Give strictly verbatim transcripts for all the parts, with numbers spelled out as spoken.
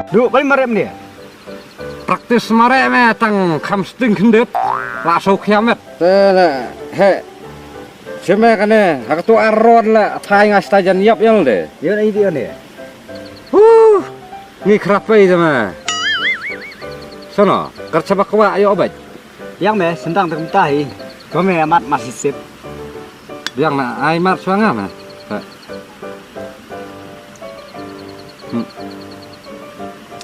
Duh, bai mareh mynne. Practice mareh me tang kham sting khyndiat. La shu khia met. Te la, he. Shim me kane, ha katu ar rod la, thai nga sta jan yap yal de. Ïa na i di ne. Huh. Ngi khrap pei te me. Sono, kar chaba kwah ïa obet. Biang me, sendang te kumta hi. Ko me amat masisip. Biang me, ai mar shuwa nga me. He. Hmm.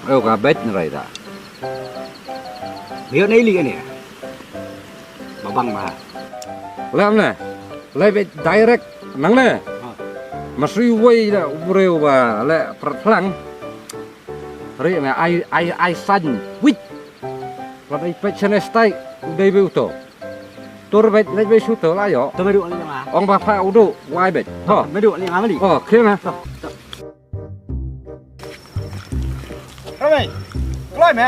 Oh, ka beit na rai da. Biang na ili ne. Babang ma. Lam ne. Lai beit direct nang ne. Ha. Masri wei da u breu ba le prat phlang. Ri ne ai, ai, ai san. Wit. Wat ai peit chane stai. Dei be uto. Tur beit, leit beit shu tur la ïoh. To me duh lei nga. Ong ba pha u duh, wai beit. Ho. Me duh lei nga mali. Oh, clear na. To, to. Ramai. Kloi me.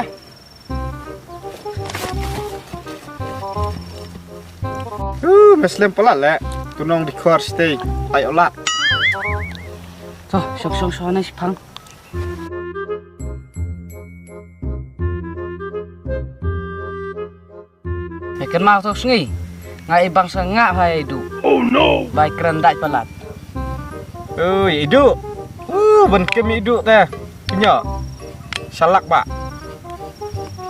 Uh, me slem palat le. Tu nong di khor stay. Tai olat. To, shong shong shong na shipang. Me kynmaw to sngi. Nga i bang sa nga hai du. Oh no. Bai kren dai palat. Oi, i du. Uh, ban kem i du te. Nyo. Salak ba.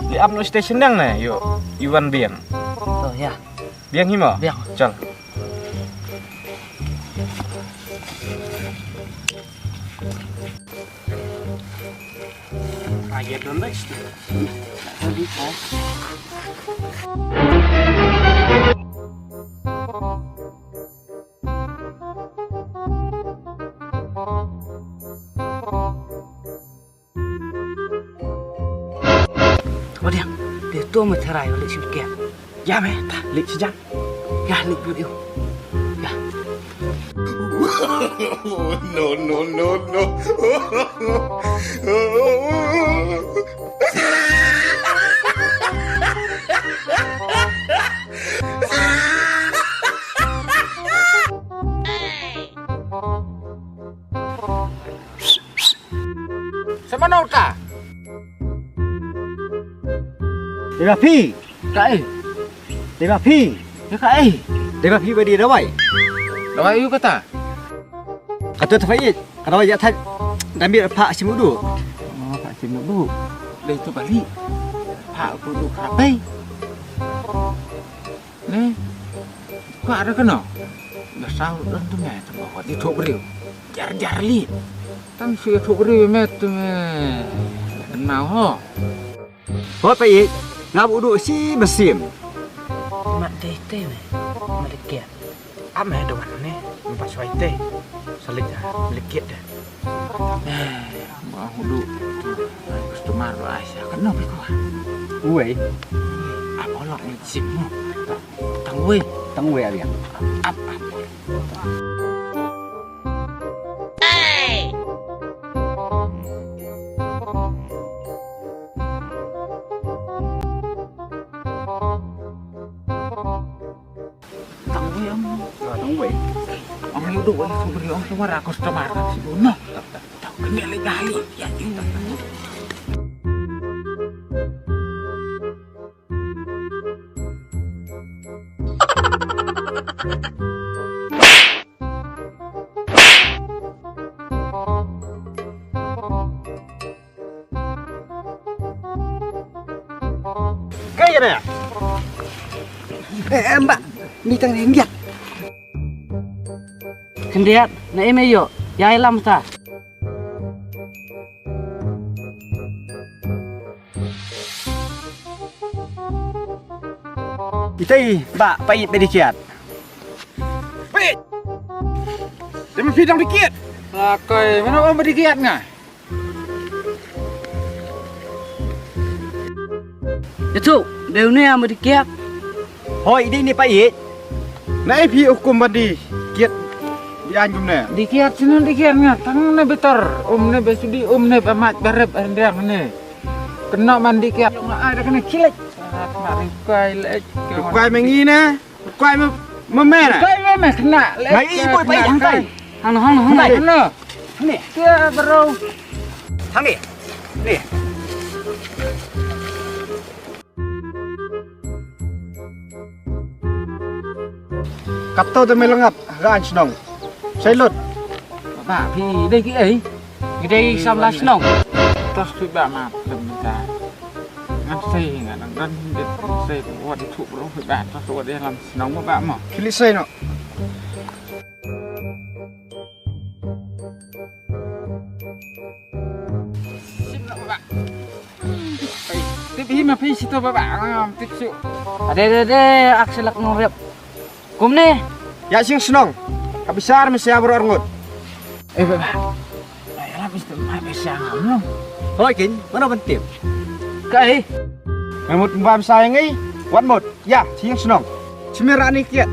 Di ap no station dang ne, yo. Iwan biang. To ya. Biang himo. Biang. Chal. Wadiang, de to me therai le sing ke. Ya me, ta le sejak. Ya le bu. Ya. No, no, no, no. Sa mano ta? Dei ba phi? Kaei? Dei ba phi? Kaei? Dei ba phi ba dei dawai? Dawai aïu kata? Kata ta phi? Ka dawai ïa thait. Dambit pha simudu. Oh, pha simudu. Dei tu bali. Pha kudu khatai. Ne. Ka ada kena. Dah sahur dan tu meh tu bawa di tok beriu. Jar jar li. Tang si tok beriu meh tu meh. Kenal ho. Ho pai. Ngap udu si mesim. Mat teh teh meh. Malikiat. Ame doan ne. Empat suai teh. Salit dah. Malikiat dah. Eh, ba hudu. Customer ba ai sa kena bi kuah. Uwei. Apa lok ni sim mo. Tang uwei. Tang uwei abiang. Ap ap. Tang wei am. Ah, tang wei. Am yu du wei su bri ong su mara customer kan si no. Tak tak tak. Kene le gali ya yu. Kaya na. Eh, eh, mbak, ni tang ringgit. Khyndiat, na ime ïoh, ïa lam ta. Itai, ba, pait bedikiat. Pait. Dei ma phi dang dikiat. Akai, mano ong bedikiat nga. Itu, dei une ong bedikiat. Hoi, dei ne pait. Na i phi hukum ba dikiat. Di anjum ne. Dikiat sini dikiat nga, tang ne betor. Um ne besudi, um ne ba mach barep andang ne. Kena mandi kiat. Ai da kena kilik. Sangat mari kai lek. Kai mengi ne. Kai me me ne. Kai me me kena lek. Ngai i boy pai hang kai. Hang hang hang. Hang ne. Kia bro. Hang ne. Kato te me lengap ha ka shnong. Sai lut. Ba phi dei ki ei? Ki dei samla shnong. Tos phi ba ma lem ta. Ngan sei ngan nang dan dit sei wat thu bro phi ba tos wat lam shnong ba mo. Kili sei no. Tip hi ma phi sito ba ba ngam tip su. Ade ade ade ak selak nong rep. Kumne. Ya sing shnong. Ka bisar me sia bro arngut. Eh ba ba. Ai alam isto ma be sia ngam nong. Hoi kin, mana ban tip. Kai. Ngamut ba me sia ngi. Wan mut. Ya sing shnong. Chimera ni kiat.